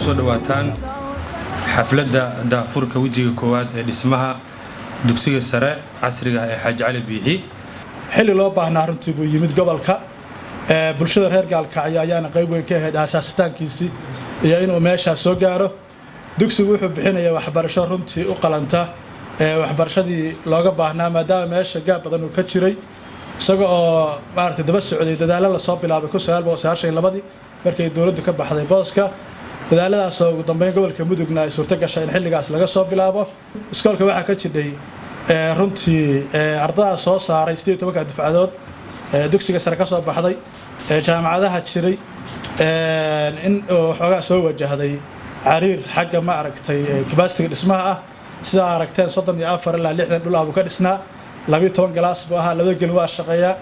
Kusoo dhawaataan xafladda daahfurka wejiga koowaad ee dhismaha dugsiga sare casriga ah ee Xaaji Cali Biixi. Xilli loo baahnaa runtii buu yimid gobolka. Bulshada reer Gaalkacyo ayaana qayb weyn ka ahayd aasaasitaankiisii iyo inuu meeshaa soo gaaro. Dugsigu wuxuu bixinayaa waxbarasho runtii u qalanta waxbarashadii looga baahnaa, maadaama meesha gaab badan uu ka jiray, isaga oo maaragtay daba socday dadaallo lasoo bilaabay 1992-dii markay dowladdu ka baxday booska. Dadaaladaasoo ugu dambeyn gobolka Mudugna ay suurto gashay in xilligaas laga soo bilaabo. Iskoolka waxaa ka jidhay runtii ardada soo saaray 18-ka dufcadood dugsiga sare ka soo baxday, jaamacadaha jiray, in xoogaa soo wajahday cariir xagga, ma aragtay, capacity-ga dhismaha ah. Sidaa aragteen, 34 ilaa 60 dhul ah buu ka dhisnaa. 12 class buu ahaa, labada gelin waa shaqeeyaa.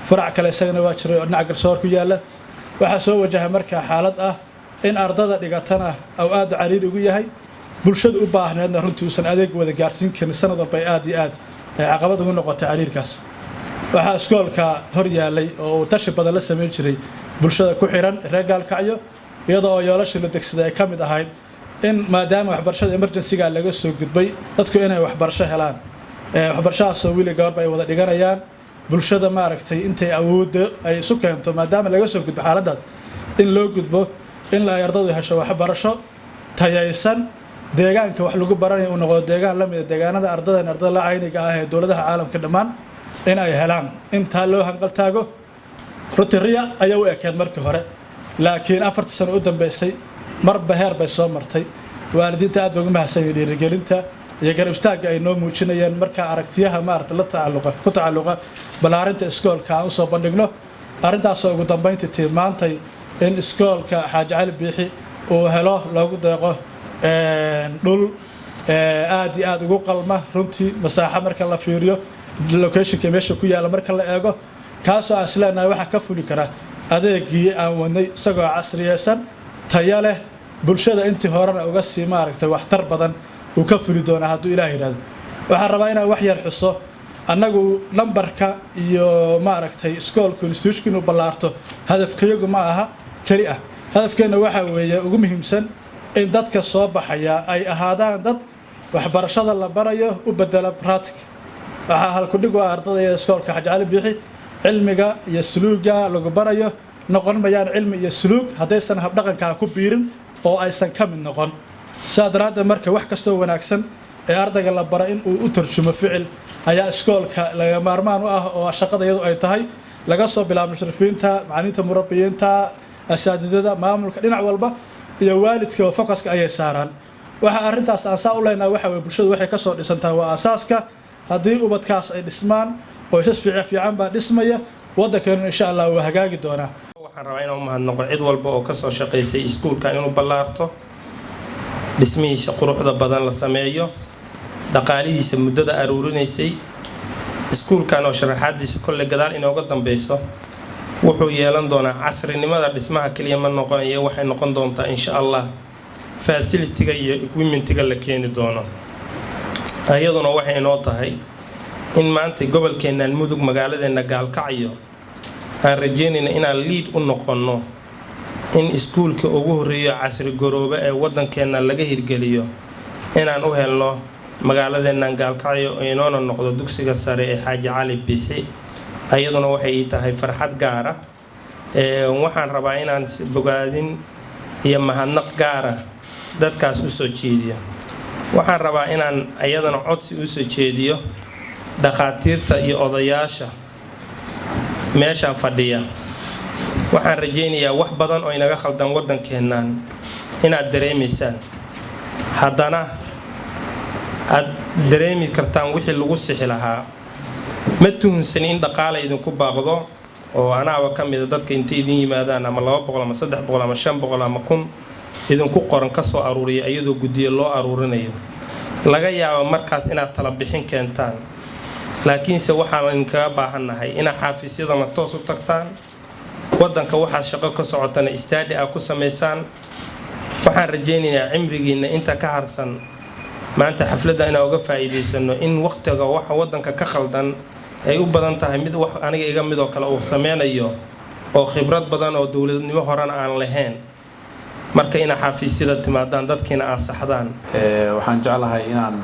Farac kale isagana waa jiray oo dhinaca Garsoor ku yaalla. Waxaa soo wajahay markaa xaalad ah in ardada dhigatana uu aad cariir ugu yahay, bulshada u baahneedna runtii uusan adeeg wada gaarsiin karin. Sanad walba ay aad iyo aad caqabad ugu noqotay cariirkaas. Waxaa iskoolka hor yaalay oo uu tashi badan la samayn jiray bulshada ku xiran reer Gaalkacyo, iyadoo oo yoolashii la degsaday ay ka mid ahayd in maadaama waxbarashada emergency-ga laga soo gudbay, dadku inay waxbarasho helaan, waxbarashadaasoo wili gabarba ay wada dhiganayaan bulshada, maaragtay, intay awoodda ay isu keento. Maadaama laga soo gudbo xaaladdaas, in loo gudbo in ay ardadu hesho waxbarasho tayaysan, deegaanka wax lagu baranaya uu noqdo deegaan la mida deegaanada ardadan, ardada la cayniga ah ee dowladaha caalamka dhammaan in ay helaan, intaa loo hanqaltaago. Runtii riya ayaa u ekeed markii hore, laakiin 4-tii sano u dambeysay marba heer bay soo martay. Waalidiinta aad bay ugu mahadsan yihiin dhiirigelinta iyo garab istaagga ay noo muujinayeen marka aragtiyaha, maarata, la tacalluqa ku tacalluqa ballaarinta iskoolka aan usoo bandhigno. Arrintaasoo ugu dambeyntii tilmaantay in iskoolka Xaaji Cali Biixi uu helo, loogu deeqo dhul aad iyo aad ugu qalma runtii masaaxo marka la fiiriyo, location-ka meesha ku yaalla marka la eego, kaasoo aan isleenahay waxaa ka fuli kara adeegii aan wadnay, isagoo casriyeysan, tayo leh, bulshada intii horena uga sii, maaragtay, waxtar badan uu ka fuli doonaa hadduu Ilaah yidhahdo. Waxaan rabaa inaan wax yar xuso. Annagu lambarka iyo, maaragtay, iskoolku, institution-ku inuu ballaarto hadafkayagu ma aha keli ah. Hadafkeenna waxaa weeye ugu muhiimsan in dadka soo baxaya ay ahaadaan dad waxbarashada la barayo u bedela practice. Waxaa halkudhig u ah ardada iskoolka Xaaji Cali Biixi: cilmiga iyo suluuga lagu barayo noqon mayaan cilmi iyo suluug haddaysan habdhaqankaa ku biirin oo aysan ka mid noqon. Sidaa daraaddeed marka wax kastoo wanaagsan ee ardayga la bara in uu u tarjumo ficil ayaa iskoolka laga maarmaan u ah, oo shaqada iyadu ay tahay, laga soo bilaabo mushrifiinta, macalimiinta, murabbiyiinta, asaadidada, maamulka, dhinac walba iyo waalidka focus-ka ayay saaraan. Waxa arrintaas aan saa u leenahay waxa weye bulshadu waxay kasoo dhisantahay waa aasaaska. Haddii ubadkaas ay dhismaan, qoysas fiican fiican baa dhismaya, waddankeenu insha Allah wuu hagaagi doonaa. Waxaan rabaa inaan u mahadnaqo cid walba oo kasoo shaqaysay iskuulkan inuu ballaarto, dhismihiisa quruxda badan la sameeyo, dhaqaalihiisa muddada aruurinaysay. Iskuulkan oo sharaxaadiisa kolley gadaal inooga dambeyso, wuxuu yeelan doonaa casrinimada dhismaha keliya ma noqonayo, waxay noqon doontaa insha Allah facility-ga iyo equipment-iga la keeni doono. Iyaduna waxay inoo tahay in maanta gobolkeennan Mudug, magaaladeenna Gaalkacyo, aan rajeynayna inaan lead u noqonno in iskuulka ugu horreeyo casri garooba ee waddankeenna laga hirgeliyo inaan u helno magaaladeennan Gaalkacyo, oo inoona noqdo dugsiga sare ee Xaaji Cali Biixi. Ayaduna waxay ii tahay farxad gaara. Waxaan rabaa inaan bogaadin iyo mahadnaq gaara dadkaas usoo jeediyo. Waxaan rabaa inaan ayadana codsi usoo jeediyo dhakhaatiirta iyo odayaasha meeshaan fadhiya. Waxaan rajaynayaa wax badan oo inaga khaldan waddankeennan inaad dareemaysaan, haddana aad dareemi kartaan wixii lagu sixi lahaa. Ma tuhunsan in dhaqaala idinku baaqdo, oo anaaba ka mida dadka intay idin yimaadaan ama 200 ama 300 ama 500 ama 1000 idinku qoran kasoo aruuriya, iyadoo guddiyo loo aruurinayo. Laga yaabo markaas inaad tala bixin keentaan, laakiinse waxaan idinkaga baahannahay inaad xaafiisyadana toos u tagtaan, waddanka waxaad shaqo ka socotana study aad ku samaysaan. Waxaan rajaynayaa cimrigiinna inta ka harsan maanta xafladda inaan uga faa'iidaysano in wakhtiga waxa waddanka ka khaldan ay u badan tahay mid wax aniga iga midoo kale uu sameynayo, oo khibrad badan oo dowladnimo horena aan lahayn. Marka inaa xafiisyada timaadaan, dadkiina ansaxdaan. Waxaan jeclahay inaan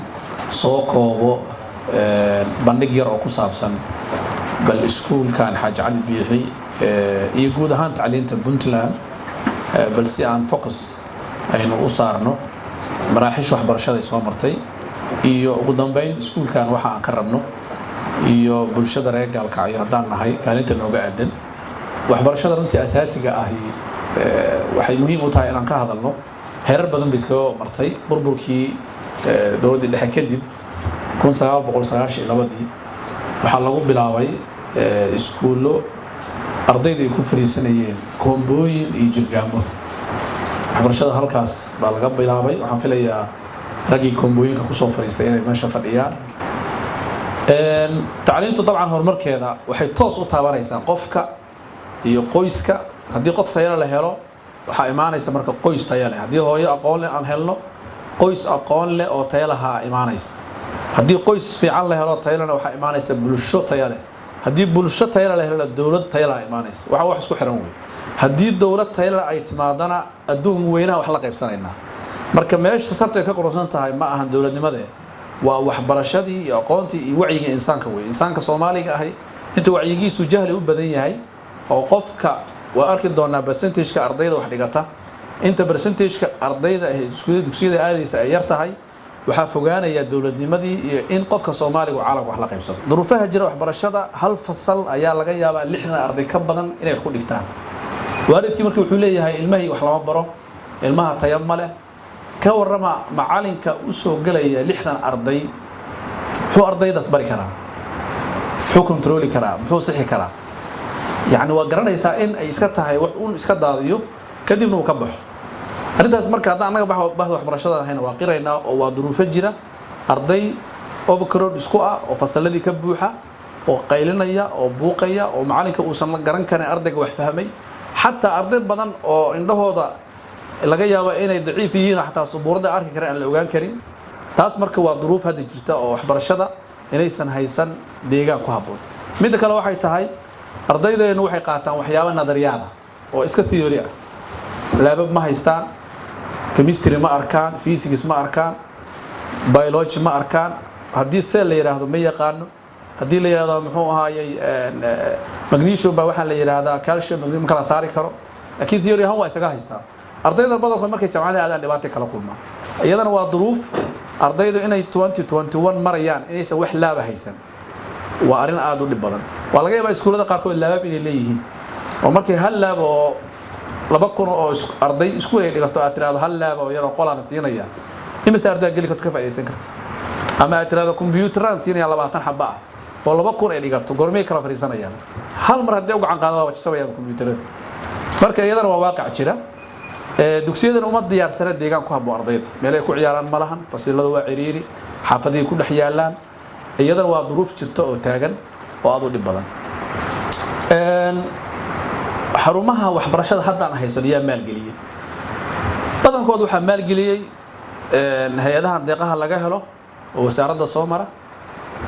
soo koobo bandhig yar oo ku saabsan bal iskuulkan Xaaji Cali Biixi iyo guud ahaan tacliinta Puntland, bal si aan focus aynu u saarno maraaxiisha waxbarashada ay soo martay iyo ugu dambeyn iskuulkan waxa aan ka rabno iyo bulshada reer Gaalkacyo haddaan nahay kaalinta nooga aadan waxbarashada. Runtii asaasiga ahi waxay muhiim u tahay inaan ka hadalno. Heerar badan bay soo martay. Burburkii dowladdii dhexe kadib, 1992-dii, waxaa lagu bilaabay iskuullo ardaydu ay ku fadhiisanayeen koombooyin iyo jirgaamo. Waxbarashada halkaas baa laga bilaabay. Waxaan filayaa raggii koombooyinka kusoo fadhiistay inay meesha fadhiyaan. Tacliintu dabcan horumarkeeda waxay toos u taabanaysaa qofka iyo qoyska. Haddii qof tayale la helo, waxaa imaanaysa marka qoys tayo leh. Haddii hooyo aqoon leh aan helno, qoys aqoon leh oo tayo lahaa imaanaysa. Haddii qoys fiican la helo, tayo lehna, waxaa imaanaysa bulsho tayo leh. Haddii bulsho tayo leh la helona, dowlad tayo leh imaanaysa. Waxa wax isku xiran wey. Haddii dowlad tayo leh ay timaadana, adduun weynaha wax la qaybsanaynaa. Marka meesha sarta ay ka quruxsan tahay ma ahan dowladnimadee, waa waxbarashadii iyo aqoontii iyo wacyiga insaanka wey. Insaanka Soomaaliga ahi inta wacyigiisu jahli u badan yahay oo qofka waa arki doonaa percentageka ardayda wax dhigata, inta percentageka ardayda dugsiyada aadaysa ay yar tahay, waxaa fogaanaya dowladnimadii iyo in qofka Soomaaliga uu caalamka wax la qaybsado. Duruufaha jira waxbarashada, hal fasal ayaa laga yaabaa 60 arday ka badan inay wax ku dhigtaan. Waalidkii marka wuxuu leeyahay, "Ilmahii wax lama baro, ilmaha tayo ma leh." Ka warrama, macalinka u soo gelaya 60 arday muxuu ardaydaas bari karaa? Muxuu kontrooli karaa? Muxuu sixi karaa? Yacni waa garanaysaa in ay iska tahay wax uun iska daadiyo, kadibna uu ka baxo arrintaas. Marka haddaan annaga bahda waxbarashada ahayna, waa qiraynaa oo waa duruufo jira. Arday overcrowd isku ah oo fasalladii ka buuxa oo qaylinaya oo buuqaya oo macalinka uusan la garan karin ardayga wax fahmay, xataa arday badan oo indhahooda laga yaabo inay daciif yihiin, xataa sabuuradda arki karaan aan la ogaan karin. Taas marka waa duruuf hadda jirta oo waxbarashada inaysan haysan deegaan ku habboon. Midda kale waxay tahay, ardaydeenu waxay qaataan waxyaabo nadariyaad ah oo iska theory ah. Laabab ma haystaan, chemistry ma arkaan, physics ma arkaan, biology ma arkaan. Haddii cell la yidhaahdo ma yaqaano. Haddii la yidhahdo muxuu ahaayey magnesium baa waxaa la yidhaahdaa calcium, magnesium, ma kala saari karo, laakiin theory ahaan waa isaga haystaa. Ardayda badankood markay jaamacada aadaan dhibaatay kala kulmaan. Iyadana waa duruuf. Ardaydu inay 2021 marayaan inaysan wax lab ah haysan waa arrin aada u dhib badan. Waa laga yaabaa iskuullada qaarkood laabab inay leeyihiin, oo markay hal lab oo 2000 oo arday iskuul ay dhigato aad tirahdo hal lab oo yaroo qolaan siinaya, imise arday geli karto, ka faa'iidaysan karta? Ama aad tirahdo kombiyuutaraan siinaya 20 xaba ah oo 2000 ay dhigato, goormay kala fadhiisanayaan? Hal mar haddii u gacan qaadada waa jajabayaan kombiyuutarada. Marka iyadana waa waaqac jira. Dugsiyadan uma diyaarsana deegaan ku habboon ardayda. Meel ay ku ciyaaraan ma lahan, fasilada waa ciriiri, xaafadihii ku dhex yaalaan. Iyadana waa duruuf jirta oo taagan oo aad u dhib badan. Xarumaha waxbarashada haddaan haysan yaa maalgeliyey? Badankood waxaa maalgeliyey hay-adahan deeqaha laga helo oo wasaaradda soo mara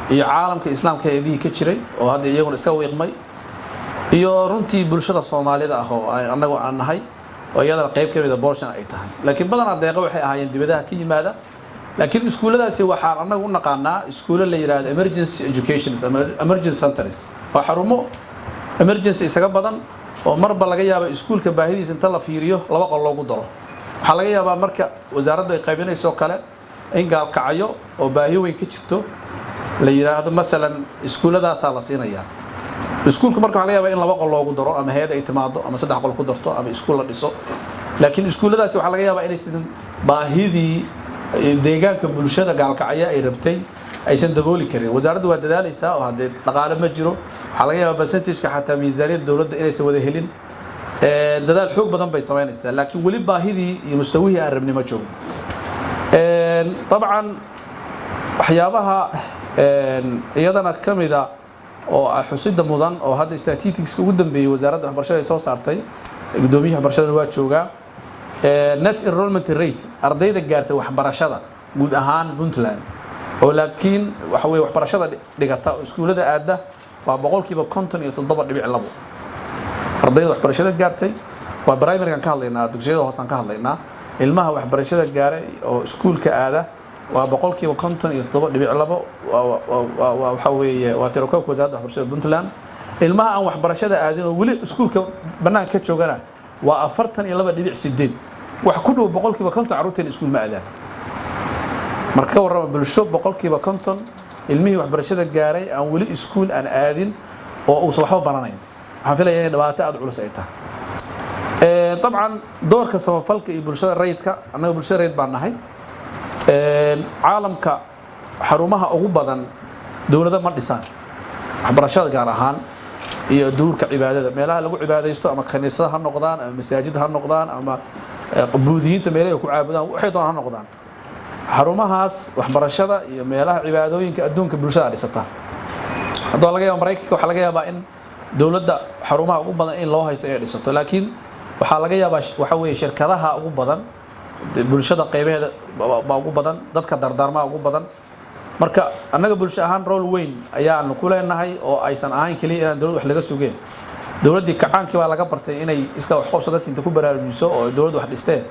iyo caalamka Islaamka hay-adihii ka jiray oo hadda iyaguna iska wiiqmay, iyo runtii bulshada Soomaalida ah oo annagu aan nahay oo iyadana qayb ka mida portion ay tahay. Laakiin badanaa deeqa waxay ahaayeen dibadaha ka yimaada. Laakiin iskuulladaasi waxaan annagu u naqaanaa iskuulo la yidhaahdo emergency education, emergency centers. Waa xarumo emergency isaga badan oo marba laga yaabo iskuulka baahidiisa inta la fiiriyo laba qol loogu daro. Waxaa laga yaabaa marka wasaaraddu ay qaybinayso kale in Gaalkacyo oo baahi weyn ka jirto la yidhaahdo maalan iskuulladaasaa la siinayaa. Iskuulka marka waxaa laga yaabaa in laba qol loogu daro, ama hay-ad ay timaado, ama saddex qol ku darto, ama iskuul la dhiso. Laakiin iskuulladaasi waxaa laga yaabaa inaysan baahidii deegaanka bulshada Gaalkacyo ay rabtay aysan dabooli karin. Wasaaraddu waa dadaalaysaa oo haddee dhaqaale ma jiro. Waxaa laga yaabaa percentageka xataa miisaaniyadda dowladda inaysan wada helin. Dadaal xoog badan bay samaynaysaa, laakiin weli baahidii iyo mustawihii aan rabnay ma joogo. Dabcan waxyaabaha iyadana ka mida oo ah xusida mudan oo hadda statisticska ugu dambeeyey wasaaradda waxbarashada ay soo saartay, guddoomiyaha waxbarashadana waa joogaa, net enrollment rate, ardayda gaartay waxbarashada guud ahaan Puntland oo laakiin waxa weye waxbarashada dhigata oo iskuullada aadda, waa 57.2%. Ardayda waxbarashada gaartay waa Waa primarygan ka hadlaynaa, dugsiyada hoosaan ka hadlaynaa. Ilmaha waxbarashada gaaray oo iskuulka aada waa 57.2%. Waxaa weeye waa tirakoobka Wasaaradda Waxbarashada Puntland. Ilmaha aan waxbarashada aadin oo weli iskuulka bannaanka ka joogana waa 42.8. Wax ku dhow 50% carruurteena iskuul ma aadaan. Marka ka warrama bulsho 50% ilmihii waxbarashada gaaray aan weli iskuul aan aadin oo uusan waxba baranayn? Waxaan filaya inay dhibaato aada culus ay tahay. Dabcan doorka samafalka iyo bulshada rayidka, annaga bulshada rayid baan nahay. Caalamka xarumaha ugu badan dowlado ma dhisaan, waxbarashada gaar ahaan iyo duurka cibaadada, meelaha lagu cibaadaysto, ama kaniisada ha noqdaan ama masaajid ha noqdaan ama buudiyiinta meelaha ay ku caabudaan, waxay doonaan ha noqdaan. Xarumahaas waxbarashada iyo meelaha cibaadooyinka adduunka bulshada dhisata. Haddaba laga yaaba Maraykanka, waxaa laga yaabaa in dowladda xarumaha ugu badan in loo haysto inay dhisato, laakiin waxaa laga yaabaa waxa weeye shirkadaha ugu badan, bulshada qeybaheeda baa ugu badan, dadka dardaarmaha ugu badan. Marka annaga bulsho ahaan role weyn ayaanu ku leenahay oo aysan ahayn keliya inaan dowlad wax laga sugeen. Dowladdii kacaankii baa laga bartay inay iskaa wax qabso dadka inta ku baraarujiso oo dowladdu wax dhistee.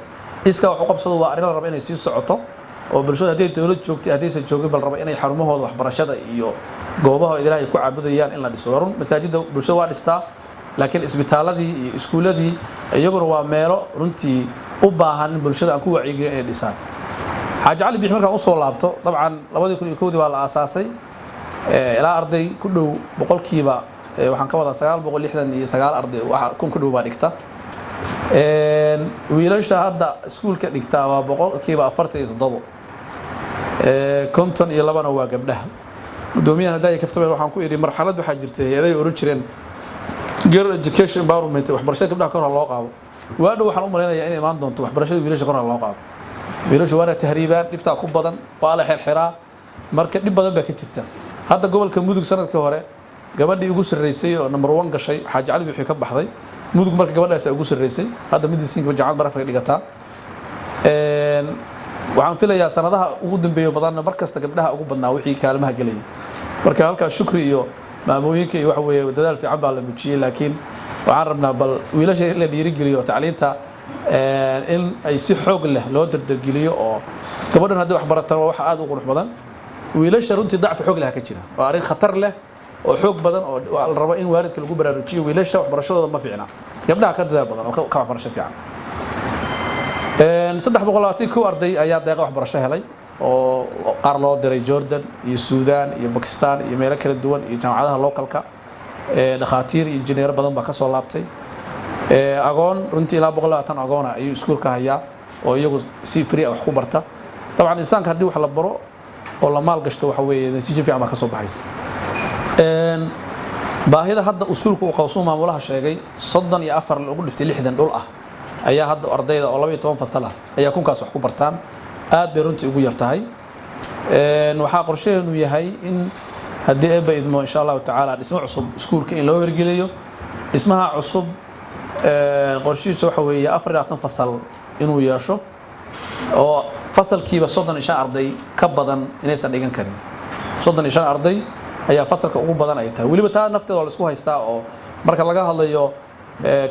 Iskaa wax u qabsado waa arrin la rabo inay sii socoto, oo bulshada hadday dowlad joogtay, haddaysan joogin, bal rabo inay xarumahooda waxbarashada iyo goobaha Ilaahay ku caabudayaan in la dhiso. Waa run, masaajidda bulshada waa dhistaa, laakiin isbitaaladii iyo iskuuladii iyaguna waa meelo runtii u baahan in bulshada aan ku wacyigelin inay dhisaan. Xaaji Cali Biixi markaan usoo laabto, dabcan 2001dii baa la aasaasay. Ilaa arday ku dhow boqolkiiba, waxaan ka wadaa 969 arday, waxa 1000 ku dhow baa dhigta. Wiilasha hadda iskuulka dhigtaa waa 47%, 52na waa gabdhaha. Guddoomiyahan haddaa kaftameen, waxaan ku idhi marxalad waxaa jirtay hay-aday oran jireen girl education empowerment, waxbarashada gabdhaha kor ha loo qaado. Waadhow waxaan u malaynayaa inay imaan doonto waxbarashada wiilasha kor ha loo qaado. Wiilashu waana tahriibaan, dhibtaa ku badan, waa la xirxiraa, marka dhib badan baa ka jirta. Hadda gobolka Mudug sanadkii hore gabadhii ugu sarreysay oo number one gashay Xaaji Cali wixii ka baxday Mudug, marka gabadhaas ugu sarreysay. Hadda medicinka jaamacad Barafka dhigataa. Waxaan filayaa sanadaha ugu dambeeyo badanna mar kasta gabdhaha ugu badnaa wixii kaalimaha gelayay. Marka halkaas shukri iyo maamooyinka iyo waxa weeye dadaal fiican baa la muujiyey, laakiin waxaan rabnaa bal wiilasha in la dhiirigeliyo tacliinta, in ay si xoog leh loo dardargeliyo, oo gabadhan haddii wax barataan waa wax aad u qurux badan. Wiilasha runtii dacfi xoog leh ka jira, waa arrin khatar leh oo xoog badan oo la rabo in waalidka lagu baraarujiyo. Wiilasha waxbarashadooda ma fiicna, gabdhaha ka dadaal badan oo ka waxbarasho fiican. 321 arday ayaa deeqa waxbarasho helay, oo qaar loo diray Jordan iyo Suudaan iyo Bakistan iyo meelo kala duwan iyo jaamacadaha localka. Dhakhaatiir iyo injineero badan baa ka soo laabtay. Agoon runtii ilaa 120 agoona ayuu iskuulka hayaa oo iyagu si free ah wax ku barta. Dabcan insaanka haddii wax la baro oo la maal gashto, waxa weeye natiijo fiican baa ka soo baxaysa. Baahida hadda iskuulka uu qabo, suu maamulaha sheegay, 34 lagu dhiftay 60 dhul ah ayaa hadda ardayda oo 12 fasal ah ayaa kunkaas wax ku bartaan. Aad bay runtii ugu yar tahay. Waxaa qorshaheenu yahay in haddii Eebba idmo, insha Allahu tacaala, dhismo cusub iskuulka in loo hirgeliyo. Dhismaha cusub qorshihiisa waxa weeye 24 fasal inuu yeesho, oo fasalkiiba 35 arday ka badan inaysan dhigan karin. 35 arday ayaa fasalka ugu badan ay tahay. Weliba taa nafteeda waa la isku haystaa, oo marka laga hadlayo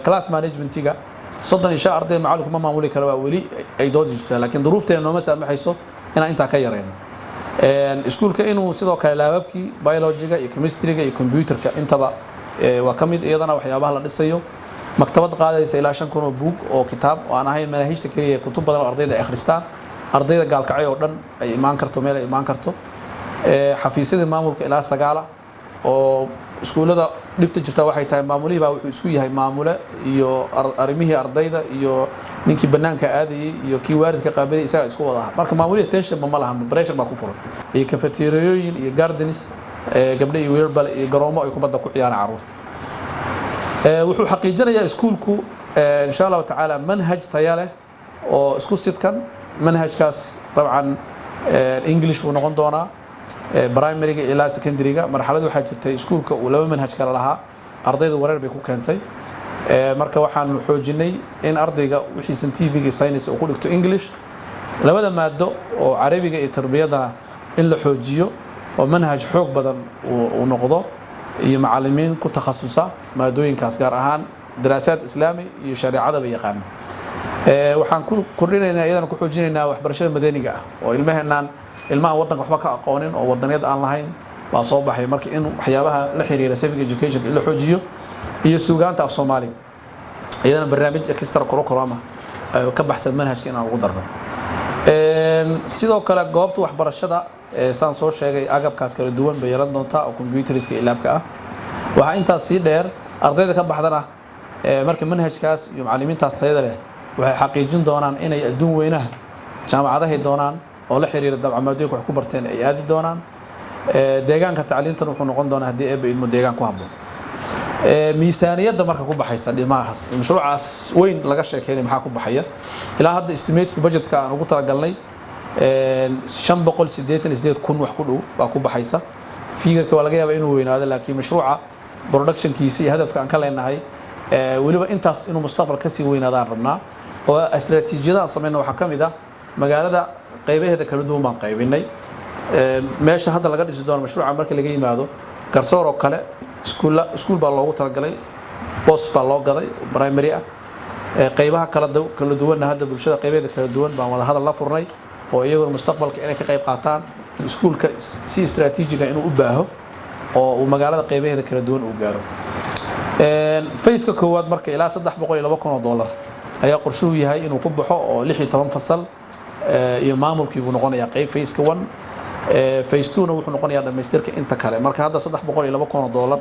class managementiga, 35 arday macallinku ma maamuli karo, waa weli ay doodi jirtaa, laakiin duruufteena nooma saamaxayso inaan intaa ka yarayno. Iskuulka inuu sidoo kale lababkii biologyga iyo chemistryga iyo computerka intaba waa ka mid iyadana waxyaabaha la dhisayo. Maktabad qaadaysa ilaa 5000 oo buug oo kitaab oo aan ahayn manaahiijta keliya, kutub badan oo ardayda ay akhristaan, ardayda Gaalkacyo oo dhan ay imaan karto, meel ay imaan karto. Xafiisyadii maamulka ilaa sagaala, oo iskuullada dhibta jirta waxay tahay maamulihii baa wuxuu isku yahay maamule iyo arrimihii ardayda iyo ninkii bannaanka aadayay iyo kii waalidka qaabilay, isagaa isku wada aha. Marka maamulihii tension ba ma lahan, pressure baa ku furan. Iyo cafeteriyooyin iyo gardens gabdho iyo wiilal bale iyo garoomo ay kubadda ku ciyaaraan carruurta. Wuxuu xaqiijinayaa iskuulku, insha Allahu tacaala, manhaj taya leh oo isku sidkan. Manhajkaas dabcan English buu noqon doonaa primaryga ilaa secondaryga. Marxalad waxaa jirtay iskuulka uu laba manhaj kale lahaa, ardayda wareer bay ku keentay. Marka waxaanu xoojinay in ardayga wixii scientific iyo science uu ku dhigto English, labada maado oo Carabiga iyo tarbiyadana in la xoojiyo oo manhaj xoog badan uu noqdo, iyo macallimiin ku takhasusa maadooyinkaas gaar ahaan. Daraasaad islaami iyo shareecadaba yaqaano. Waxaan ku kordhinaynaa, iyadana ku xoojinaynaa waxbarashada madaniga ah, oo ilmaheenaan ilmahan waddanka waxba ka aqoonin oo wadaniyad aan lahayn baa soo baxay. Marka in waxyaabaha la xiriira civic education in la xoojiyo, iyo suugaanta af Soomaaliga, iyadana barnaamij extra curriculum ah ka baxsan manhajka inaan ugu darno. Sidoo kale goobta waxbarashada, saan soo sheegay, agabkaas kala duwan bay yeelan doontaa oo computerska iyo labka ah. Waxaa intaas sii dheer, ardayda ka baxdana marka manhajkaas iyo macallimiintaas tayada leh waxay xaqiijin doonaan inay adduun weynaha jaamacadahay doonaan oo la xiriira dabcamaadooyinka wax ku barteen ay aadi doonaan. Deegaanka tacliintan wuxuu noqon doonaa, haddii Eebba idmo, deegaan ku habboon. Miisaaniyadda marka ku baxaysa dhimahaas mashruucaas weyn laga sheekeynay, maxaa ku baxaya? Ilaa hadda estimated budgetka aan ugu talagalnay 588,000 wax ku dhow baa ku baxaysa. Figureka waa laga yaabaa inuu weynaado, laakiin mashruuca productionkiisa iyo hadafka aan ka leenahay weliba intaas inuu mustaqbal kasii weynaadaan rabnaa, oo istaraatiijiyada aan samayna waxaa ka mid ah magaalada qaybaheeda kala duwan baan qaybinay. Meesha hadda laga dhisi doono mashruuca marka laga yimaado, Garsoor oo kale iskuulla iskuul baa loogu talagalay, boos baa loo gaday primary ah. Qaybaha kala duwanna hadda bulshada qaybaheeda kala duwan baan wada hadal la furnay, oo iyaguna mustaqbalka inay ka qayb qaataan iskuulka si istaraatiijiga inuu u baaho oo uu magaalada qaybaheeda kala duwan uu gaaro. Phaseka koowaad marka ilaa $302,000 ayaa qorshuhu yahay inuu ku baxo, oo 16 fasal iyo maamulkii buu noqonayaa qayb phaseka one. Phase two-na wuxuu noqonayaa dhamaystirka inta kale. Marka hadda $302,000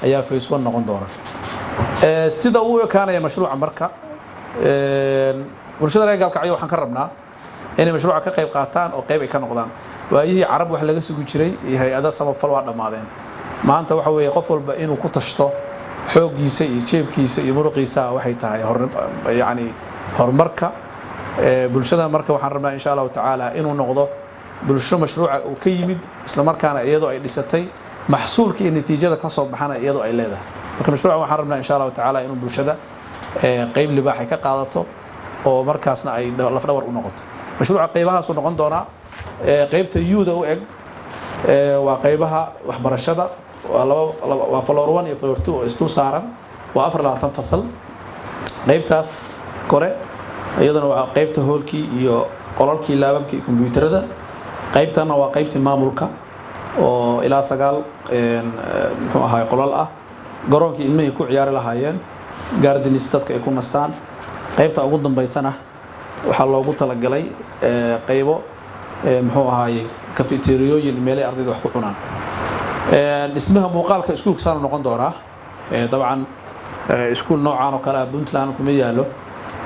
ayaa phase one noqon doona. Sida uu u ekaanaya mashruuca marka, bulshada reer Gaalkacyo waxaan ka rabnaa inay mashruuca ka qayb qaataan oo qayb ay ka noqdaan. Waayihii carab wax laga sugi jiray iyo hay-ada samafal waa dhammaadeen. Maanta waxa weeye qof walba inuu ku tashto xooggiisa iyo jeebkiisa iyo muruqiisa waxay tahay yacni horumarka bulshada. Marka waxaan rabnaa, insha Allahu tacaala, inuu noqdo bulsho mashruuca uu ka yimid, isla markaana iyadoo ay dhisatay, maxsuulka iyo natiijada ka soo baxana iyadoo ay leedahay. Marka mashruuca waxaan rabnaa, insha Allahu tacaala, inuu bulshada qayb libaax ay ka qaadato oo markaasna ay lafdhabar u noqoto. Mashruuca qaybahaasuu noqon doonaa. Qaybta yuda u eg waa qaybaha waxbarashada, waa laba, waa floor one iyo floor two oo isdul saaran, waa 24 fasal. Qaybtaas kore iyaduna waa qaybta hoolkii iyo qolalkii laababkii iyo kombiyuutarada. Qaybtana waa qaybtii maamulka oo ilaa sagaal muxuu ahaay qolal ah, garoonkii ilmihii ku ciyaari lahaayeen, gardens dadka ay ku nastaan. Qaybta ugu dambaysana waxaa loogu talagalay qaybo muxuu ahaayey cafeteriyooyin, meelay ardayda wax ku cunaan. Dhismaha muuqaalka iskuulka saanu noqon doonaa. Dabcan iskuul noocaan oo kale ah Puntland kuma yaalo,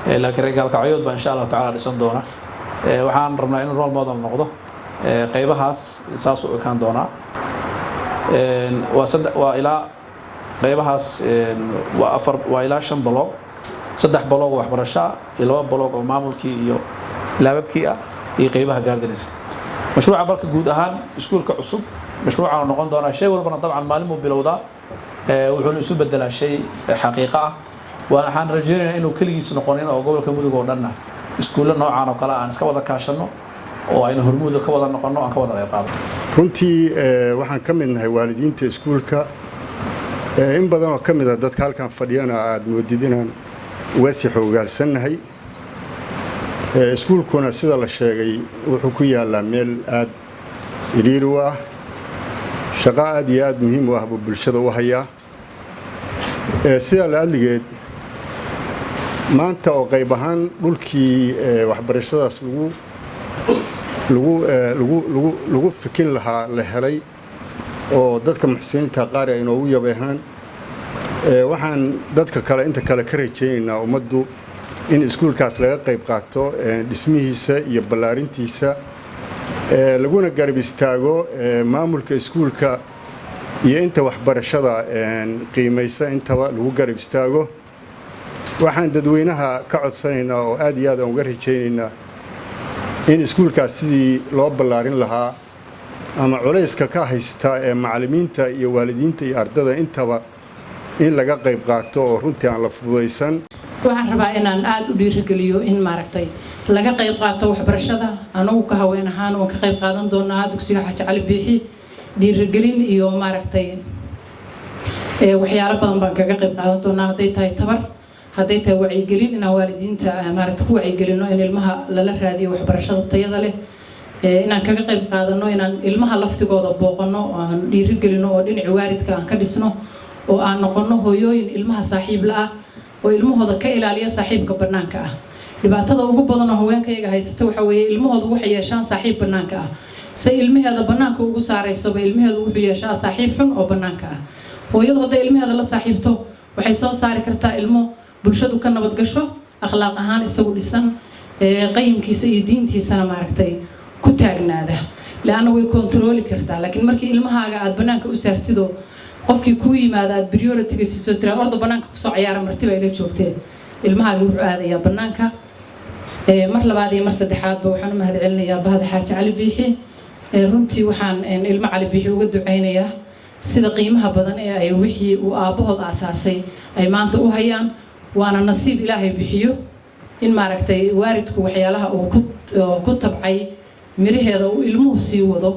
laakiin reer Gaalkacyood baa insha Allahu tacaala dhisan doona. Waxaan rabnaa inuu role model noqdo. Qaybahaas saas u ekaan doonaa. Waa saddex, waa ilaa qaybahaas, waa afar, waa ilaa shan block: saddex block oo waxbarasho ah iyo laba block oo maamulkii iyo laababkii ah iyo qaybaha gardenska. Mashruuca marka guud ahaan iskuulka cusub mashruucan noqon doonaa. Shay walbana dabcan maalin buu bilowdaa, wuxuuna isu bedelaa shay xaqiiqo ah. Waxaan rajaynaynaa inuu keligiis noqonin oo gobolka Mudug oo dhanna iskuullo noocaan oo kale aan iska wada kaashanno oo aynu hormuud ka wada noqonno, aan ka wada qayb qaadano. Runtii waxaan ka mid nahay waalidiinta iskuulka. In badan oo ka mid a dadka halkan fadhiyana aada moodid inaan uga sii xoogaalsannahay. Iskuulkuna sida la sheegay wuxuu ku yaalaa meel aada iriiri u ah, shaqo aada iyo aada muhiim u ah buu bulshada u hayaa. Sidaa la adligeed, maanta oo qayb ahaan dhulkii waxbarashadaas lagu lagu lagu lagu lagu fikin lahaa la helay oo dadka muxsiniinta qaar ay inoogu yabeehaan, waxaan dadka kale inta kale ka rajaynaynaa ummaddu in iskuulkaas laga qayb qaato dhismihiisa iyo ballaarintiisa, laguna garab istaago maamulka iskuulka iyo inta waxbarashada qiimaysa intaba lagu garab istaago. Waxaan dadweynaha ka codsanaynaa oo aad iyo aad aan uga rajaynaynaa in iskuulkaas sidii loo ballaarin lahaa ama culayska ka haysta ee macallimiinta iyo waalidiinta iyo ardada intaba in laga qayb qaato oo runtii aan la fududaysan. Waxaan rabaa inaan aada u dhiirigeliyo in maaragtay laga qayb qaato waxbarashada. Anagu ka haween ahaan waan ka qayb qaadan doonaa dugsiga Xaaji Cali Biixi. Dhiirigelin iyo maaragtay waxyaalo badan baan kaga qayb qaadan doonaa, hadday tahay tabar. Hadday tahay wacyigelin, inaan waalidiinta maaragta ku wacyigelino in ilmaha lala raadiyo waxbarashada tayada leh, inaan kaga qayb qaadano inaan ilmaha laftigooda booqano oo aan dhiirigelino oo dhinaci waalidka aan ka dhisno oo aan noqono hooyooyin ilmaha saaxiib la ah oo ilmahooda ka ilaaliya saaxiibka bannaanka ah. Dhibaatada ugu badan oo haweenkayaga haysata waxa weeye ilmahoodu waxay yeeshaan saaxiib bannaanka ah. Se ilmaheeda bannaanka ugu saaraysoba, ilmaheedu wuxuu yeeshaa saaxiib xun oo bannaanka ah. Hooyadu hadday ilmaheeda la saaxiibto, waxay soo saari kartaa ilmo bulshadu ka nabad gasho, akhlaaq ahaan isagu dhisan, qayimkiisa iyo diintiisana maaragtay ku taagnaada, leanna way kontarooli kartaa. Laakiin markii ilmahaaga aad bannaanka u saartido, qofkii kuu yimaada aad priority-ga siiso, tiraa orda bannaanka kusoo cayaara, martiba ay la joogteen, ilmahaaga wuxuu aadayaa bannaanka. Mar labaad iyo mar saddexaadba waxaan u mahadcelinayaa bahda Xaaji Cali Biixi. Runtii waxaan ilmo Cali Biixi uga ducaynayaa sida qiimaha badan ee ay wixii uu aabbahood aasaasay ay maanta u hayaan. Waana nasiib Ilaahay bixiyo in maaragtay waalidku waxyaalaha uu ku tabcay miraheeda uu ilmuhu sii wado.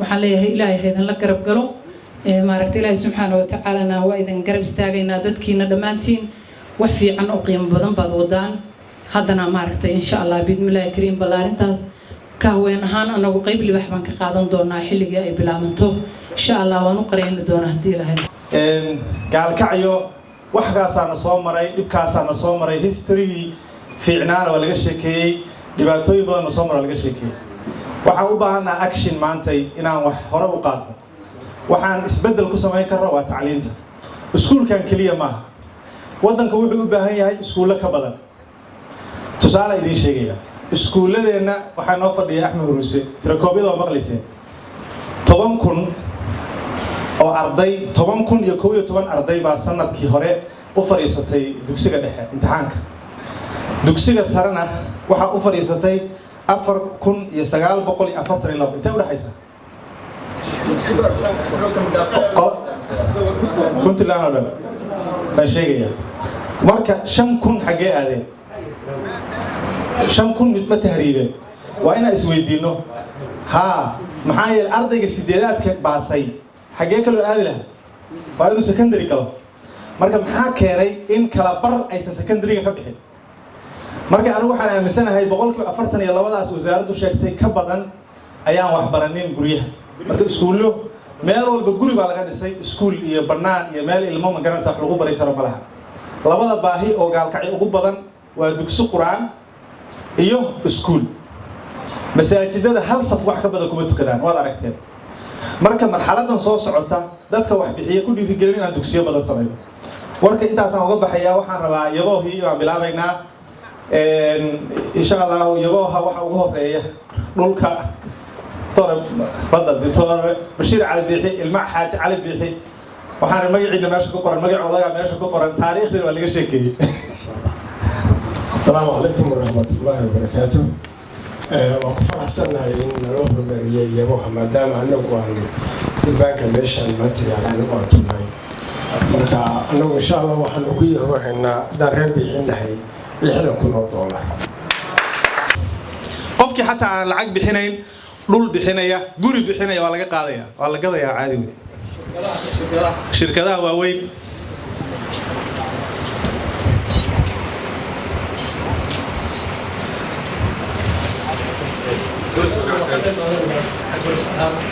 Waxaan leeyahay Ilaahay ha idinla garab galo. Maaragtay Ilaahay subxaana wa tacaalana waa idin garab istaagaynaa. Dadkiina dhammaantiin wax fiican oo qiimo badan baad wadaan. Haddana maaragtay insha Allah biidmillaahi kariim ballaarintaas ka haween ahaan anagu qayb libax baan ka qaadan doonaa xilligii ay bilaabanto insha Allah. Waan u qareemi doonaa haddii Ilaahay. Gaalkacyo waxkaasaana soo maray, dhibkaasaana soo maray. Historygii fiicnaana waa laga sheekeeyey, dhibaatooyin badanna soo mara laga sheekeeyey. Waxaan u baahannaha action maantay inaan wax hore u qaadno. Waxaan isbeddel ku samayn karno waa tacliinta. Iskuulkan keliya maaha, waddanka wuxuu u baahan yahay iskuullo ka badan. Tusaale idiin sheegaya, iskuulladeenna waxaa noo fadhiya Axmed Huruuse. Tirakoobyada waa maqlayseen, 10,000 oo arday, 10,011 arday baa sanadkii hore u fadhiisatay dugsiga dhexe imtixaanka. Dugsiga sarena waxaa u fadhiisatay 4,942. Intee udhexaysa Puntland oo dhan baan sheegaya. Marka 5,000 xaggee aadeen? 5,000 mid ma tahriibeen? Waa inaan isweydiino. Haa, maxaa yeelay ardayga sideedaadka baasay xaggee kaloo aadi lahaa? Waa inuu secondary galo. Marka maxaa keenay in kala bar aysan secondaryga ka bixin? Marka anigu waxaan aaminsanahay 42%-daas wasaaraddu sheegtay ka badan ayaan waxbaranin guryaha. Marka iskuullo meel walba guri baa laga dhisay, iskuul iyo bannaan iyo meel ilmo ma garanaysa wax lagu bari karo ma laha. Labada baahi oo Gaalkacyo ugu badan waa dugsi Qur-aan iyo iskuul. Masaajidada hal saf wax ka badan kuma tukadaan, waad aragteen. Marka marxaladan soo socota dadka wax bixiya ku dhiirigelin inaan dugsiyo badan samayno. Warka intaasaan uga baxayaa. Waxaan rabaa yaboohii baan bilaabaynaa insha Allahu. Yabooha waxa ugu horeeya dhulka tore fadal Doctor Bashiir Cali Biixi, ilma Xaaji Cali Biixi. Waxaan magaciina meesha ku qoran, magac odagaa meesha ku qoran, taariikhdina waa laga sheekeeyey. Asalaamu calaykum waraxmatullaahi wabarakaatu. Waan ku faraxsannahay in naloo horumariyey yaboha, maadaama anagu aan durbaanka meeshaan maanta yaala anagu aan tunay. Marka anagu insha Allah waxaanu ku yahohaynaa haddaan reer bixinahay $60,000. Qofkii xataa aan lacag bixinayn, dhul bixinaya, guri bixinaya, waa laga qaadaya, waa la gadayaa, caadi wey. Shirkadaha waaweyn.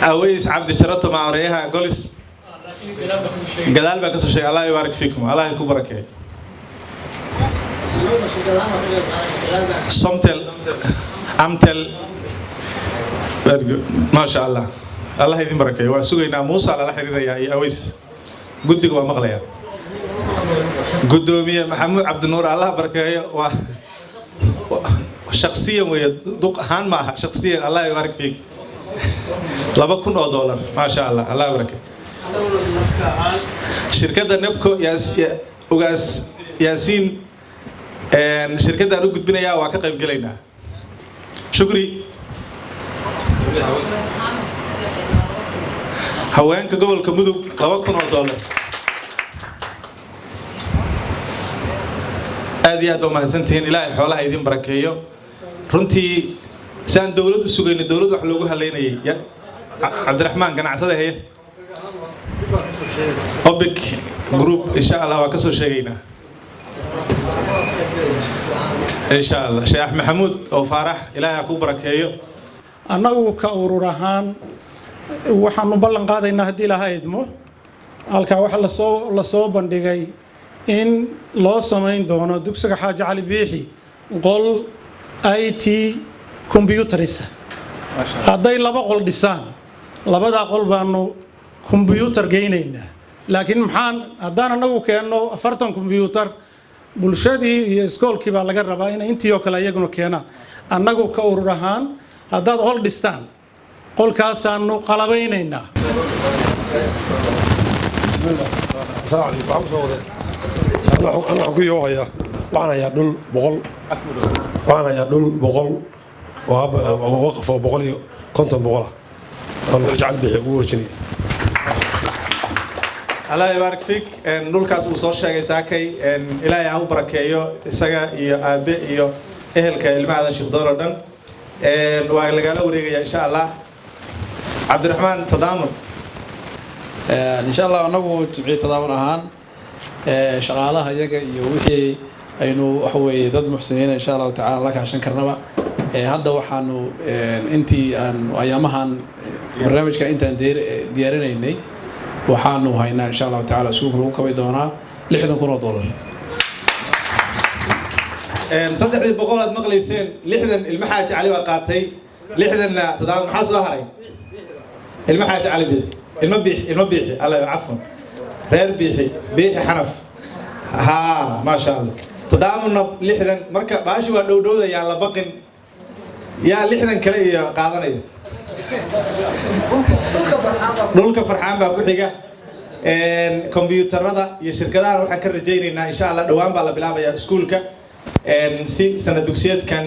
Aweys Cabdi Jarato, maareeyaha Golis, gadaal baan kasoo sheegay. Allah yubaarik fiikum, Allah ku barakeeyo. Somtel, Amtel, very good, maasha Allah, Allah idin barakeeyo. Waan sugaynaa, Muusa lala xiriirayaa iyo Aweys. Guddiga waa maqlayaa. Guddoomiye Maxamuud Cabdinuur, Allah barakeeyo. Waa shaksiyan weeye, duq ahaan maaha, shaksiyan. Allah yubaarik fiik, $2,000, maasha Allah, Allah barakeeyo. Shirkadda Nebco, Ugaas Yaasiin, shirkaddaan u gudbinayaa, waa ka qayb gelaynaa. Shukri. Haweenka gobolka Mudug, $2,000. Aad iyo aad baa mahadsantihiin. Ilaahay xoolaha idin barakeeyo. Runtii si aan dowlad u sugayno, dowlad wax loogu haleynayay. Cabdiraxmaan ganacsada heye, Obic Group, insha Allah waa ka soo sheegaynaa. Insha Allah, Sheekh Maxamuud oo Faarax, Ilaahay ha ku barakeeyo. Annagu ka urur ahaan waxaanu ballan qaadaynaa, haddii Ilaaha idmo, halkaa waxaa lasoo bandhigay in loo samayn doono dugsiga Xaaji Cali Biixi qol IT computers. Hadday laba qol dhisaan, labadaa qol baanu computer geynaynaa. Laakiin maxaan haddaan annagu keenno 40 computer, bulshadii iyo iskoolkii baa laga rabaa inay intii oo kale iyaguna keenaan. Annagu ka urur ahaan, haddaad qol dhistaan, qolkaasaanu qalabaynaynaa. Asalaamu calaykum. Waxaan kusoo wadee, ana waxaan ku yoohayaa, waxaan hayaa dhul 100 oo waqaf oo 150 boqola aan wax jecel bixi ugu warjinaya. Allah yubaarik fiik. Dhulkaas uu soo sheegay saakay, Ilaahay ha u barakeeyo isaga iyo aabe iyo ehelka ilmaha Sheekh Door oo dhan. Waa lagala wareegaya, insha Allah. Cabdiraxmaan Tadaamun. Insha Allah, anagu Jimciya Tadaamun ahaan, shaqaalaha iyaga iyo wixii aynu waxa weeye dad muxsiniina, insha Allahu tacala, la kaashan karnaba. Hadda waxaanu intii aan ayaamahan barnaamijka intaan diyaarinaynay, waxaanu haynaa, insha Allahu tacala, iskuulka lagu kabi doonaa $60,000. 300 aad maqlayseen, 60 ilma Xaaji Cali baa qaatay, 60-na Tadaamun. Maxaa soo haray? Ilma Xaaji Cali Biixi, ilma Biixi, ilma Biixi, alla cafwan, reer Biixi, Biixi Xanaf. Haa, maasha Allah. Tadaamunna 60. Marka baashi waa dhowdhowda, yaan la baqin. Yaa 60 kale iyo qaadanaya? Dhulka Farxaan baa ku xiga. Kombiyuutarada iyo shirkadaha waxaan ka rajaynaynaa, insha Allah, dhowaan baa la bilaabayaa iskuulka, si sanad dugsiyeedkan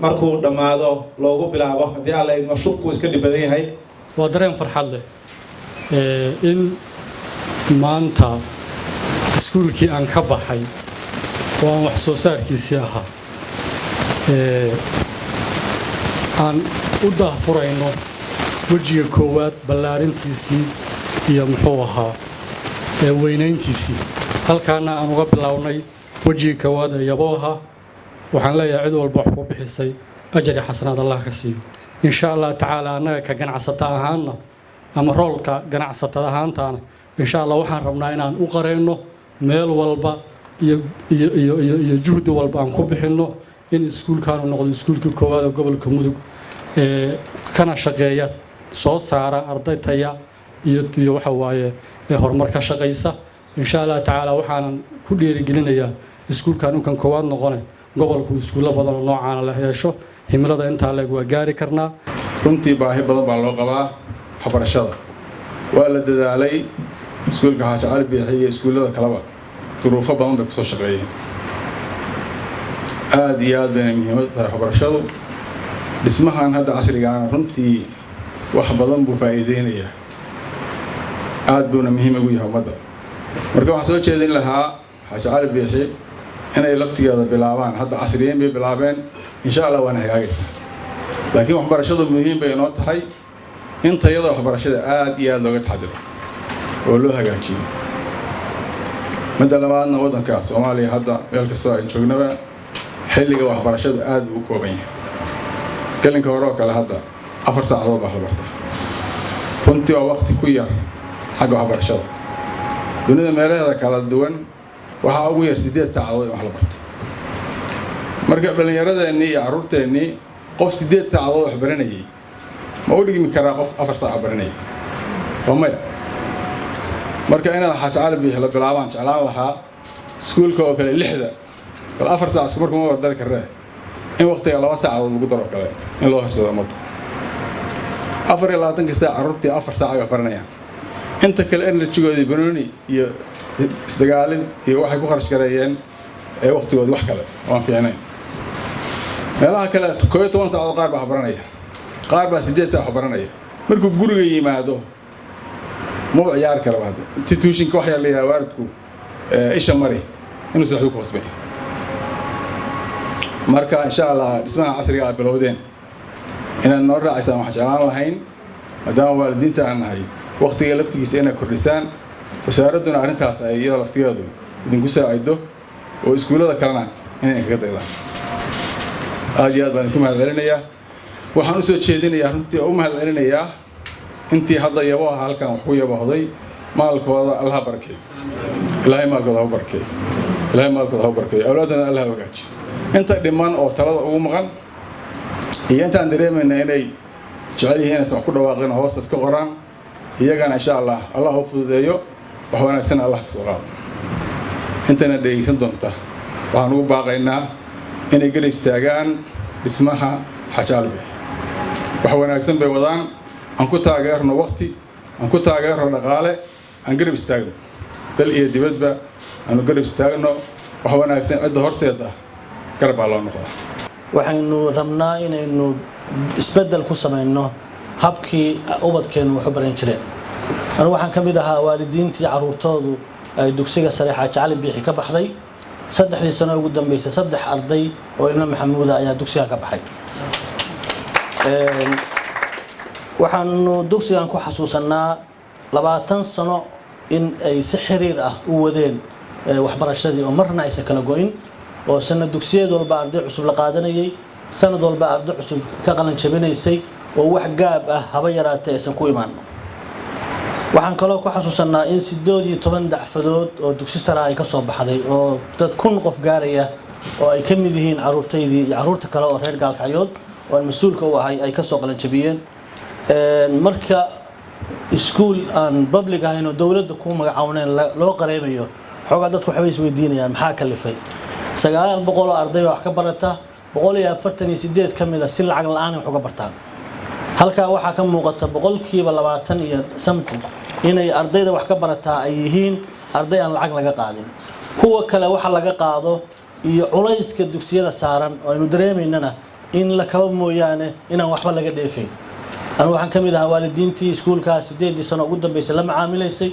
markuu dhammaado loogu bilaabo, haddii Alla idmo. Shubku iska dhib badan yahay. Waa dareen farxad leh in maanta iskuulkii aan ka baxay oo aan wax soo saarkiisii ahaa aan u daahfurayno wejiga koowaad ballaarintiisii iyo muxuu ahaa weynayntiisii, halkaana aan uga bilownay wejiga koowaad ee yabooha. Waxaan leeyahay, cid walba wax ku bixisay ajar iyo xasanaad Allah ka siiyo, insha Allah tacaala. Annaga ka ganacsata ahaanna ama roolka ganacsatada ahaantaana, insha Allah, waxaan rabnaa inaan u qareyno meel walba iyo iyo iyo iyo iyo juhdi walba aan ku bixinno in iskuulkaanu noqdo iskuulkii koowaad ee gobolka Mudug ee kana shaqeeya, soo saara arday taya iyo waxa waaye ee horumar ka shaqaysa, insha Allah tacaala. Waxaanan ku dhiirigelinayaa iskuulkan ukan koowaad noqone gobolku iskuullo badan oo noocaana la yeesho. Himilada intaa leeg waa gaari karnaa. Runtii baahi badan baa loo qabaa waxbarashada. Waa la dadaalay. Iskuulka Xaaji Cali Biixi iyo iskuullada kaleba duruufo badan bay kusoo shaqeeyeen. Aada iyo aad bayna muhiimad u tahay waxbarashadu. Dhismahan hadda casrigaana runtii wax badan buu faa'iideynayaa, aada buuna muhiim ugu yahay ummadda. Marka waxaan soo jeedin lahaa Xaaji Cali Biixi inay laftigeeda bilaabaan. Hadda casriyeyn bay bilaabeen, insha Allah waana hagaagaysaa. Laakiin waxbarashadu muhiim bay inoo tahay in tayada waxbarashada aada iyo aada looga taxadiro oo loo hagaajiyo. Midda labaadna, waddanka Soomaaliya hadda meel kastoo aan joognaba xilliga waxbarashadu aada buu u kooban yahay. Gelinka hore oo kale hadda 4 saacadood baa la bartaa. Runtii waa waqti ku yar xagga waxbarashada. Dunida meelaheeda kala duwan waxaa ugu yar 8 saacadood in wax la barto. Marka dhallinyaradeenii iyo carruurteennii, qof 8 saacadood wax baranayay ma u dhigmi karaa qof 4 saac baranayay? Waa maya. Marka inaad Xaaji Cali Biix la bilaabaan jeclaan lahaa iskuulka oo kale 6-da bal 4 saac isku markuma wardari karree, in waqtiga 2 saacadood lagu daro kale in loo horsado ummadda. 24-kii saac carruurtii 4 saac ay wax baranayaan, inta kale energygoodii banooni iyo isdagaalin iyo waxay ku kharash gareeyeen ee waqtigoodii wax kale oo aan fiicnayn. Meelaha kale 11 saacadood qaar baa wax baranaya, qaar baa 8 saac wax baranaya. Markuu guriga yimaado maba ciyaari karaba. Hadda inti tuushinka wax yar la yidhaha, waalidku isha mari, inuu saaxiib ku khasbay. Marka insha Allah dhismaha casriga aad bilowdeen inaad noo raacaysaan waxaan jeclaan lahayn, maadaama waalidiinta aan nahay, waqtiga laftigiisa inaad kordhisaan, wasaaradduna arrintaas ay iyada laftigeedu idinku saacido oo iskuullada kalena Inay kaga daydaan aad iyo aad baan idinku mahad celinayaa. Waxaan usoo jeedinayaa, runtii oo u mahad celinayaa intii hadda yaboha halkan wax ku yabohday. Maalkooda Allaha barakeeyo, Ilaahay maalkooda ha u barakeeyo, Ilaahay maalkooda ha u barakeeyo. Awlaadana Allah hagaajiyo. Inta dhiman oo talada ugu maqan iyo intaan dareemayna inay jecel yihiin inaysan wax ku dhawaaqin oo hoosta iska qoraan, iyagana insha Allah Allah u fududeeyo, wax wanaagsan Allah ka soo qaado. Intana dhegeysan doonta waxaan ugu baaqaynaa inay garab istaagaan dhismaha Xaaji Cali Biixi. Wax wanaagsan bay wadaan. Aan ku taageerno waqti, aan ku taageerno dhaqaale, aan garab istaagno dal iyo dibadba, aanu garab istaagno. Wax wanaagsan cidda horseeda garab baa loo noqdaa. Waxaynu rabnaa inaynu isbeddel ku samayno habkii ubadkeennu wax u baran jireen. Anigu waxaan ka mid ahaa waalidiintii caruurtoodu ay dugsiga sare Xaaji Cali Biixi ka baxday. 3dii sano ugu dambeysay saddex arday oo ilmo Maxamuuda ayaa dugsigan ka baxay. Waxaanu dugsigan ku xasuusanaa 20 sano in ay si xiriir ah u wadeen waxbarashadii oo marna aysan kala go'in, oo sanad dugsiyeed walba arday cusub la qaadanayay, sanad walba arday cusub ka qalin jabinaysay, oo wax gaab ah haba yaraatee aysan ku imaan. Waxaan kaloo ku xasuusanaa in 18 dafcadood oo dugsi sare ay ka soo baxday, oo dad 1000 qof gaaraya oo ay ka mid yihiin caruurtaydii iyo caruurta kale oo reer Gaalkacyood oo aan mas-uulka u ahay ay ka soo qalin jabiyeen. Marka iskuul aan public ahayn oo dowladda ku magacaawnayn loo qareemayo, xoogaa dadku waxbay isweydiinayaan: maxaa kalifay? 900 oo arday baa wax ka barata, 148 ka mid a si lacag la'aan wax uga bartaan. Halkaa waxaa ka muuqata 20% iyo something inay ardayda wax ka barataa ay yihiin arday aan lacag laga qaadin. Kuwa kale waxa laga qaado iyo culayska dugsiyada saaran oo aynu dareemaynana in la kaba mooyaane inaan waxba laga dheefayn. Anu waxaan ka mid ahaa waalidiintii iskuulkaas 8dii sano ugu dambeysay la macaamilaysay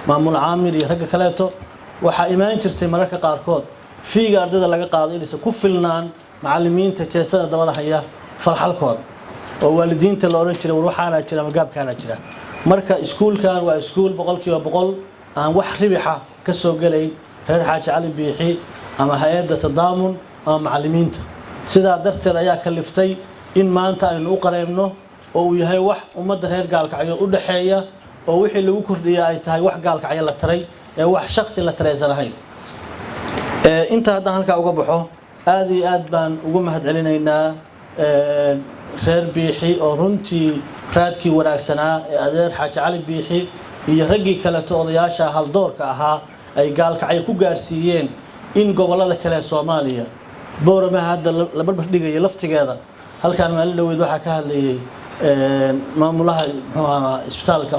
maamul Caamir iyo ragga kaleeto. Waxaa imaan jirtay mararka qaarkood fee-ga ardayda laga qaado inaysan ku filnaan macallimiinta jeesada dabada haya falxalkooda, oo waalidiinta la odhan jiray: "War, waxaanaa jira ama gaabkaanaa jira." Marka iskuulkan waa iskuul 100% aan wax ribixa ka soo gelayn reer Xaaji Cali Biixi ama hay-adda Tadaamun ama macallimiinta. Sidaa darteed ayaa kaliftay in maanta aynu u qareebno oo uu yahay wax ummadda reer Gaalkacyo u dhaxeeya, oo wixii lagu kordhiya ay tahay wax Gaalkacyo la taray ee wax shaksi la taraysan ahayn. Inta haddaan halkaa uga baxo, aad iyo aad baan ugu mahad celinaynaa reer Biixi oo runtii raadkii wanaagsanaa ee adeer Xaaji Cali Biixi iyo raggii kaleto odayaasha haldoorka ahaa ay Gaalkacyo ku gaarsiiyeen in gobollada kale ee Soomaaliya, Booramaha hadda la barbar dhigaya laftigeeda. Halkaan maalin dhoweyd waxaa ka hadlayay maamulaha, muxuu ahaa, isbitaalka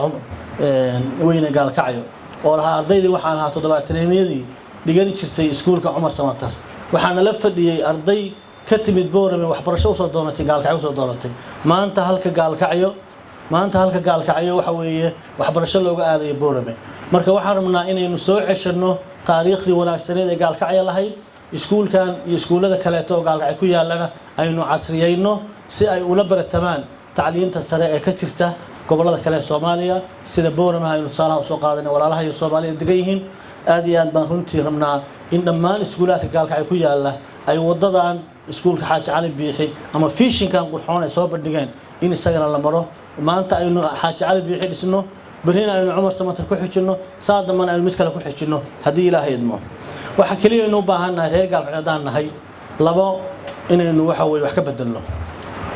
weyne Gaalkacyo oo lahaa ardaydii waxaan ahaa toddobaatanimiyadii dhigan jirtay iskuulka Cumar Samatar, waxaana la fadhiyey arday ka timid Boorame, waxbarasho usoo doonatay Gaalkacyo usoo doonatay. Maanta halka Gaalkacyo waxa weeye waxbarasho looga aadayo Boorame. Marka waxaan rabnaa inaynu soo ceshanno taariikhdii wanaagsaneed ee Gaalkacyo lahayd. Iskuulkan iyo iskuullada kaleeto oo Gaalkacyo ku yaallana aynu casriyeyno si ay ula baratamaan tacliinta sare ee ka jirta gobollada kale ee Soomaaliya, sida Boorama aynu tusaalaha usoo qaadanay, walaalaha iyo Soomaalida degan yihiin. Aad iyo aad baan runtii rabnaa in dhammaan iskuulaadka Gaalkacyo ku yaalla ay wadadan iskuulka Xaaji Cali Biixi ama vision-kan qurxoon ay soo bandhigeen in isagana la maro. Maanta aynu Xaaji Cali Biixi dhisno, berrina aynu Cumar Samatar ku xijinno, saa dambana aynu mid kale ku xijinno haddii Ilaahay idmo. Waxa keliya aynu u baahan nahay reer Gaalkacyo haddaan nahay labo: inaynu waxa weye wax ka bedelno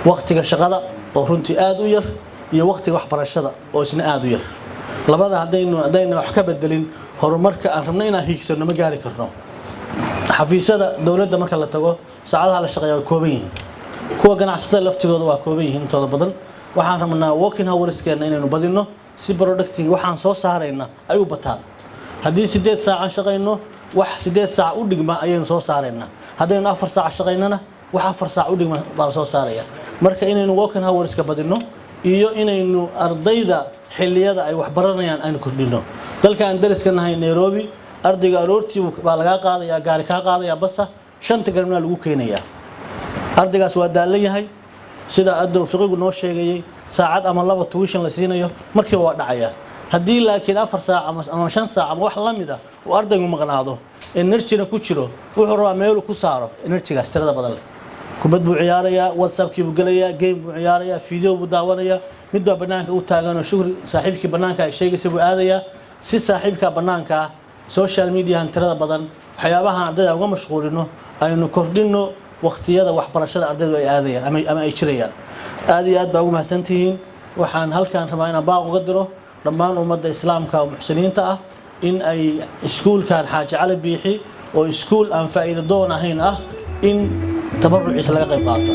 waqtiga shaqada oo runtii aada u yar iyo waqtiga waxbarashada oo isna aada u yar. Labada haddaynu wax ka bedelin, horumarka aan rabno inaan hiigsano ma gaari karno. Xafiisyada dowladda marka la tago, saacadaha la shaqeeya way kooban yihiin. Kuwa ganacsatada laftigooda waa kooban yihiin intooda badan. Waxaan rabnaa working hours-keena inaynu badino si producting waxaan soo saarayna ay u bataan. Haddii 8 saacan shaqayno, wax 8 saac u dhigma ayaynu soo saaraynaa. Haddaynu 4 saac shaqaynana, wax 4 saac u dhigma baa la soo saaraya. Marka inaynu working hours-ka badino iyo inaynu ardayda xilliyada ay wax baranayaan aynu kordhino. Dalka aan dariska nahay, Nairobi, ardayga aroortii baa lagaa qaadayaa, gaari kaa qaadaya basa, 5ta galabnaa lagu keenayaa. Ardaygaas waa daalan yahay, sida addow fiqigu noo sheegayay, saacad ama laba tuition la siinayo markiiba waa dhacaya. Haddii laakiin 4 saac ama 5 saac ama wax la mid ah uu ardaygu maqnaado Energyna ku jiro, wuxuu rabaa meeluu ku saaro energygaas tirada badan leh. Kubad buu ciyaarayaa, WhatsAppkii buu gelayaa, game buu ciyaarayaa, video buu daawanayaa. Mid baa bannaanka u taagan oo Shukri saaxiibkii bannaanka ay sheegaysa buu aadayaa, si saaxiibka bannaanka ah social mediahan tirada badan, waxyaabahan ardayda uga mashquulino. Aynu kordhino waqtiyada waxbarashada ardaydu ay aadayaan ama ay jirayaan. Aad iyo aad baa ugu mahadsantihiin. Waxaan halkan rabaa inaan baaq uga diro dhammaan ummadda Islaamka oo muxsiniinta ah in ay iskuulkan Xaaji Cali Biixi, oo iskuul aan faa'iido doon ahayn ah, in tabaruciisa laga qayb qaato.